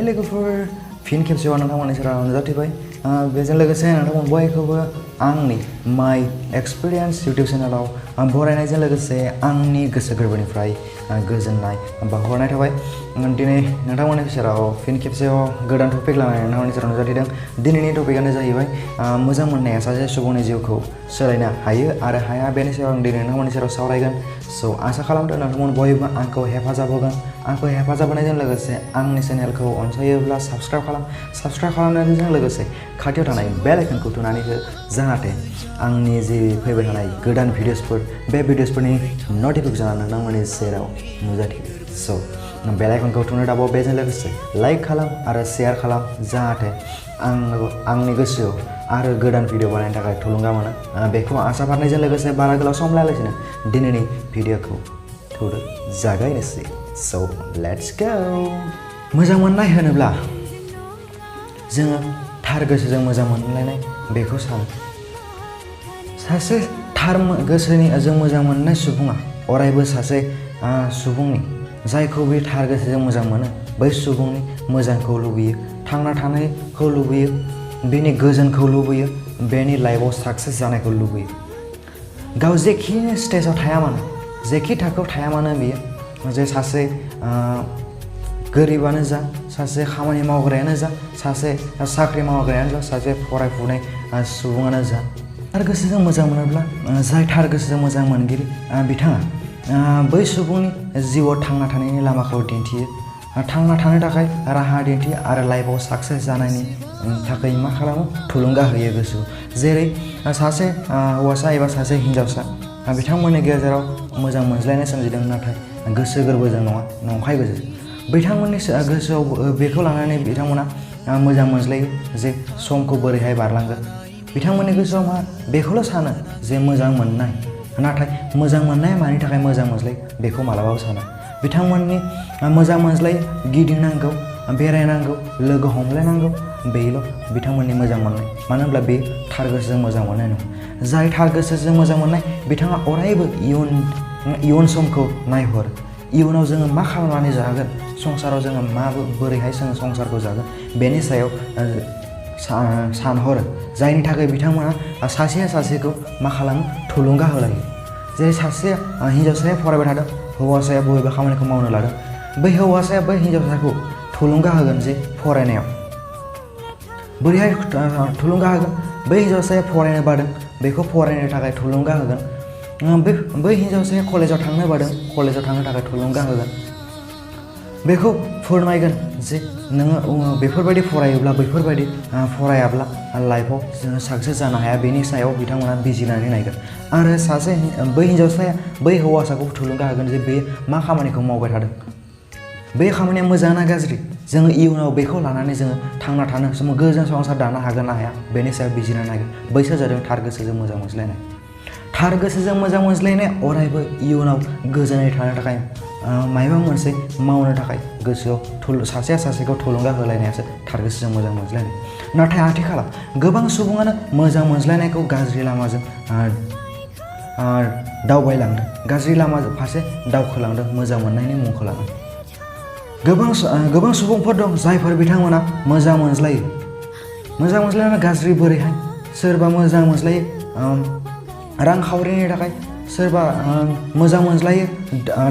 लोगोफोर फिन खेबसेबाव नोंथांमोननि सेराव नुजाथिबाय बेजों लोगोसे नोंथांमोन बयखौबो आंनि माइ एक्सपिरियेन्स इउटिउब चेनेलाव बरायनायजों लोगोसे आंनि गोसो गोरबोनिफ्राय गोजोननाय बावहरनाय थाबाय दिनै नोंथांमोननि सेराव फिन खेबसेबाव गोदान टपिक लानानै नोंथांमोननि सेराव नुजाथिदों दिनैनि टपिकआनो जाहैबाय मोजां मोननाया सासे सुबुंनि जिउखौ सोलायनो हायो आरो हाया बेनि सायाव आं दिनै नोंथांमोननि सेराव सावरायगोन स' आसा खालामदों नोंथांमोन बयबो आंखौ हेफाजाब होगोन आंखौ हेफाजाब होनायजों लोगोसे आंनि चेनेलखौ अनसायोब्ला साबस्क्राइब खालामनायजों लोगोसे खाथियाव थानाय बेल आइकनखौ थुनानै हो जाहाथे आंनि जि फैबाय थानाय गोदान भिडिअसफोर बे भिडिअसफोरनि नटिफिकेसना नोंथांमोननि सेराव नुजाथियो स' बेल आइकनखौ थुनो दाबाव बेजों लोगोसे लाइक खालाम आरो शेयार खालाम जाहाथे आंनि गोसोआव आरो गोदान भिडिअ बानायनो थाखाय थुलुंगा मोनो बेखौ आसा फारिनायजों लोगोसे बारा गोलाव सम लायालासिनो दिनैनि भिडिअखौ थुदो जागायनोसै स' लेट्स गो मोजां मोननाय होनोब्ला जोङो थार गोसोजों मोजां मोनलायनाय बेखौ सानो सासे थार गोसोनि जों मोजां मोननाय सुबुङा अरायबो सासे सुबुंनि जायखौ बे थार गोसोजों मोजां मोनो बै सुबुंनि मोजांखौ लुबैयो थांना थानायखौ लुबैयो बेनि गोजोनखौ लुबैयो बेनि लाइफआव साक्सेस जानायखौ लुबैयो गाव जेखि स्टेजाव थाया मानो जेखि थाखोआव थाया मानो बियो जे सासे गोरिबानो जा सासे खामानि मावग्रायानो जा सासे साख्रि मावग्रायानो जा सासे फरायफुनाय सुबुङानो जा थार गोसोजों मोजां मोनोब्ला जाय थार गोसोजों मोजां मोनगिरि बिथाङा बै सुबुंनि जिउआव थांना थानायनि लामाखौ दिन्थियो थांना थानो थाखाय राहा दिन्थियो आरो लाइफआव साक्सेस जानायनि थाखाय मा खालामो थुलुंगा होयो गोसोआव जेरै सासे हौवासा एबा सासे हिन्जावसा बिथांमोननि गेजेराव मोजां मोनज्लायनाय सोमजिदों नाथाय गोसो गोरबोजों नङा नंखाय गोसो बिथांमोननि गोसोआव बेखौ लानानै बिथांमोना मोजां मोनज्लायो जे समखौ बोरैहाय बारलांगोन बिथांमोननि गोसोआव मा बेखौल' सानो जे मोजां मोननाय नाथाय मोजां मोननाया मानि थाखाय मोजां मोनज्लायो बेखौ मालाबाबो साना बिथांमोननि मोजां मोनज्लायो गिदिंनांगौ बेरायनांगौ लोगो हमलायनांगौ बेल' बिथांमोननि मोजां मोननाय मानो होनब्ला बे थार गोसोजों मोजां मोननाय नङा जाय थार गोसोजों मोजां मोननाय बिथाङा अरायबो इयुन समखौ नायहर इयुनाव जोङो मा खालामनानै जागोन संसाराव जोङो बोरैहाय जोङो संसारखौ जागोन बेनि सायाव सानहरो जायनि थाखाय बिथांमोना सासेया सासेखौ मा खालामो थुलुंगा होलायो जेरै सासे हिन्जावसाया फरायबाय थादों हौवासाया बबेबा खामानिखौ मावनो लादों बै हौवासाया बै हिन्जावसाखौ थुलुंगा होगोन जे फरायनायाव बोरैहाय थुलुंगा होगोन बै हिन्जावसाया फरायनो बादों बेखौ फरायनो थाखाय थुलुंगा होगोन बै हिन्जावसाया कलेजाव थांनो बादों कलेजाव थांनो थाखाय थुलुंगा होगोन बेखौ फोरमायगोन जे नोङो बेफोरबायदि फरायोब्ला बैफोरबायदि फरायाब्ला लाइफआव जोङो साक्सेस जानो हाया बेनि सायाव बिथांमोना बिजिरनानै नायगोन आरो सासे बै हिन्जावसाया बै हौवासाखौ थुलुंगा होगोन जे बे मा खामानिखौ मावबाय थादों बे खामानिया मोजां ना गाज्रि जोङो इयुनाव बेखौ लानानै जोङो थांना थानो गोजोन संसार दानो हागोन ना हाया बेनि सायाव बिजिरना नायगोन बैसोर जादों थार गोसोजों मोजां मोनज्लायनाय थार गोसोजों मोजां मोनज्लायनाय अरायबो इयुनाव गोजोनै थानो थाखाय माबा मोनसे मावनो थाखाय गोसोआव सासेया सासेखौ थुलुंगा होलायनायासो थार गोसोजों मोजां मोनज्लायनाय नाथाय आथिखालाव गोबां सुबुङानो मोजां मोनज्लायनायखौ गाज्रि लामाजों दावबायलांदों गाज्रि लामा फारसे दावखोलांदों मोजां मोननायनि मुंखौ लानानै गोबां सुबुंफोर दं जायफोर बिथांमोना मोजां मोनज्लायनाया गाज्रि बोरैहाय सोरबा मोजां मोनज्लायो रांखावरिनि थाखाय सोरबा मोजां मोनज्लायो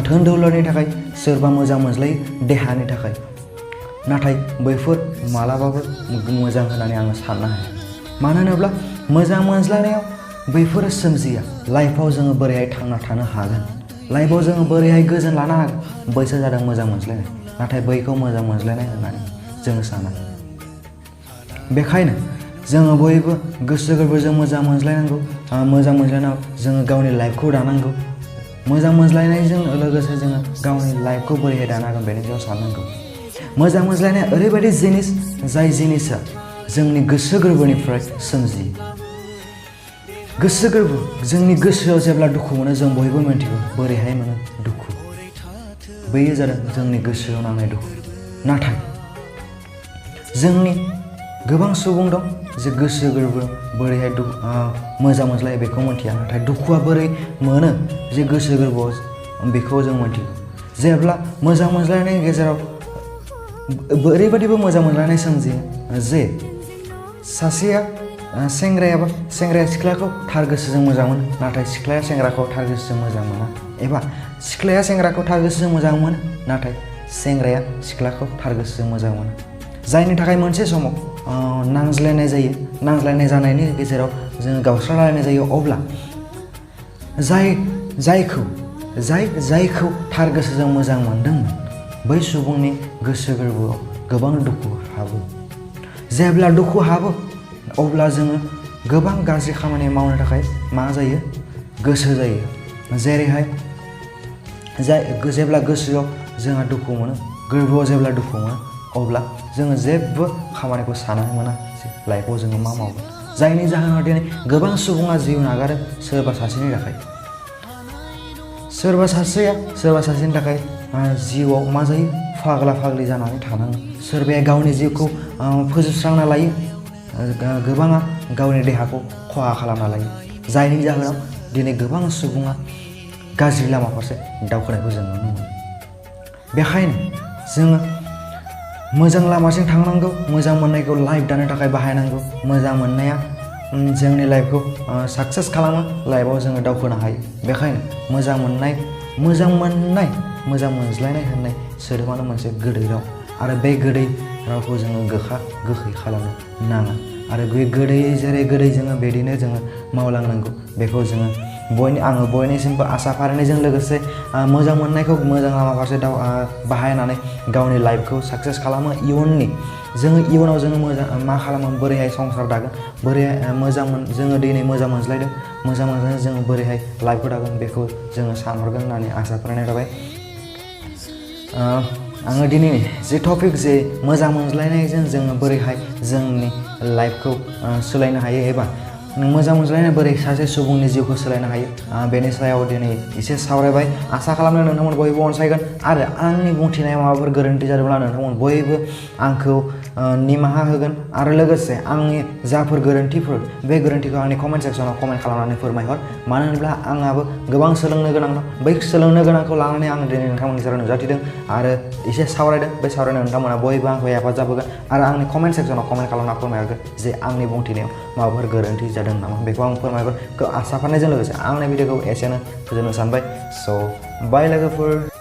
धोन दौलतनि थाखाय सोरबा मोजां मोनज्लायो देहानि थाखाय नाथाय बैफोर मालाबाबो मोजां होननानै आङो साननो हाया मानो होनोब्ला मोजां मोनज्लायनायाव बैफोरो सोमजिया लाइफआव जोङो बोरैहाय थांना थानो हागोन लाइफआव जोङो बोरैहाय गोजोन लानो हागोन बैसोर जादों मोजां मोनज्लायनाय नाथाय बैखौ मोजां मोनज्लायनाय होननानै जोङो साना बेखायनो जोङो बयबो गोसो गोरबोजों मोजां मोनज्लायनांगौ मोजां मोनज्लायनायाव जोङो गावनि लाइफखौ दानांगौ मोजां मोनज्लायनायजों लोगोसे जोङो गावनि लाइफखौ बोरैहाय दानो हागोन बेनि सायाव साननांगौ मोजां मोनज्लायनाया ओरैबायदि जिनिस जाय जिनिसा जोंनि गोसो गोरबोनिफ्राय सोमजियो गोसो गोरबो जोंनि गोसोआव जेब्ला दुखु मोनो जों बयबो मिन्थिगौ बोरैहाय मोनो दुखु बेयो जादों जोंनि गोसोआव नांनाय दुखु नाथाय जोंनि गोबां सुबुं दं जे गोसो गोरबो बोरैहाय मोजां मोनज्लायो बेखौ मिन्थिया नाथाय दुखुआ बोरै मोनो जे गोसो गोरबोआव बेखौ जों मिन्थिगौ जेब्ला मोजां मोनज्लायनायनि गेजेराव ओरैबायदिबो मोजां मोनलायनाय सोमजियो जे सासेया सेंग्राया सिख्लाखौ थार गोसोजों मोजां मोनो नाथाय सिख्लाया सेंग्राखौ थार गोसोजों मोजां मोना एबा सिख्लाया सेंग्राखौ थार गोसोजों मोजां मोनो नाथाय सेंग्राया सिख्लाखौ थार गोसोजों मोजां मोनो जायनि थाखाय मोनसे समाव नांज्लायनाय जायो नांज्लायनाय जानायनि गेजेराव जोङो गावस्रालायनाय जायो अब्ला जायखौ थार गोसोजों मोजां मोनदोंमोन बै सुबुंनि गोसो गोरबोआव गोबां दुखु हाबो जेब्ला दुखु हाबो अब्ला जोङो गोबां गाज्रि खामानि मावनो थाखाय मा जायो गोसो जायो जेरैहाय जेब्ला गोसोआव जोंहा दुखु मोनो गोरबोआव जेब्ला दुखु मोनो अब्ला जोङो जेबो खामानिखौ साननो मोना लाइफआव जोङो मा मावगोन जायनि जाहोनाव दिनै गोबां सुबुङा जिउ नागारो सोरबा सासेनि थाखाय सोरबा सासेनि थाखाय जिउआव मा जायो फाग्ला फाग्लि जानानै थानाङो सोरबाया गावनि जिउखौ फोजोबस्रांना लायो गोबाङा गावनि देहाखौ खहा खालामना लायो जायनि जाहोनाव दिनै गोबां सुबुङा गाज्रि लामा फारसे दावखोनायखौ जों नुनो मोनो बेखायनो जोङो मोजां लामाजों थांनांगौ मोजां मोननायखौ लाइफ दानो थाखाय बाहायनांगौ मोजां मोननाया जोंनि लाइफखौ साक्सेस खालामो लाइफआव जोङो दावखोनो हायो बेखायनो मोजां मोनज्लायनाय होननाय सोदोबानो मोनसे गोदै राव आरो बे गोदै रावखौ जोङो गोखै खालामनो नाङा आरो बे गोदै जोङो बिदिनो जोङो मावलांनांगौ बेखौ जोङो आङो बयनिसिमबो आसा फारिनायजों लोगोसे मोजां मोननायखौ मोजां लामा फारसे बाहायनानै गावनि लाइफखौ साक्सेस खालामो इयुनाव जोङो मोजां मा खालामो बोरैहाय संसार दागोन बोरैहाय जोङो दिनै मोजां मोनज्लायनाय जोङो बोरैहाय लाइफखौ दागोन बेखौ जोङो सानहरगोन होननानै आसा फारिनाय थाबाय आङो दिनैनि जे टपिक जे मोजां मोनज्लायनायजों जोङो बोरैहाय जोंनि लाइफखौ सोलायनो हायो एबा मोजां मोनज्लायनाय बोरै सासे सुबुंनि जिउखौ सोलायनो हायो बेनि सायाव दिनै एसे सावरायबाय आसा खालामो नोंथांमोन बयबो अनसायगोन आरो आंनि बुंथिनायाव माबाफोर गोरोन्थि जादोंब्ला नोंथांमोन बयबो आंखौ निमाहा होगोन आरो लोगोसे आंनि जाफोर गोरोन्थिफोर बे गोरोन्थिखौ आंनि कमेन्ट सेक्सनाव कमेन्ट खालामनानै फोरमायहर मानो होनोब्ला आंहाबो गोबां सोलोंनो गोनां दं बै सोलोंनो गोनांखौ लानानै आं दिनै नोंथांमोननि सेराव नुजाथिदों आरो एसे सावरायदों बे सावरायनायाव नोंथांमोना बयबो आंखौ हेफाजाब होगोन आरो आंनि कमेन्ट सेक्सनाव कमेन्ट खालामना फोरमायहरगोन जे आंनि बुंथिनायाव माबाफोर गोरोन्थि जादों नामा बेखौ आं फोरमायगोन आसा फारिनायजों लोगोसे आंनि भिडिअखौ एसेनो फोजोबनो सानबाय स' बाय लोगोफोर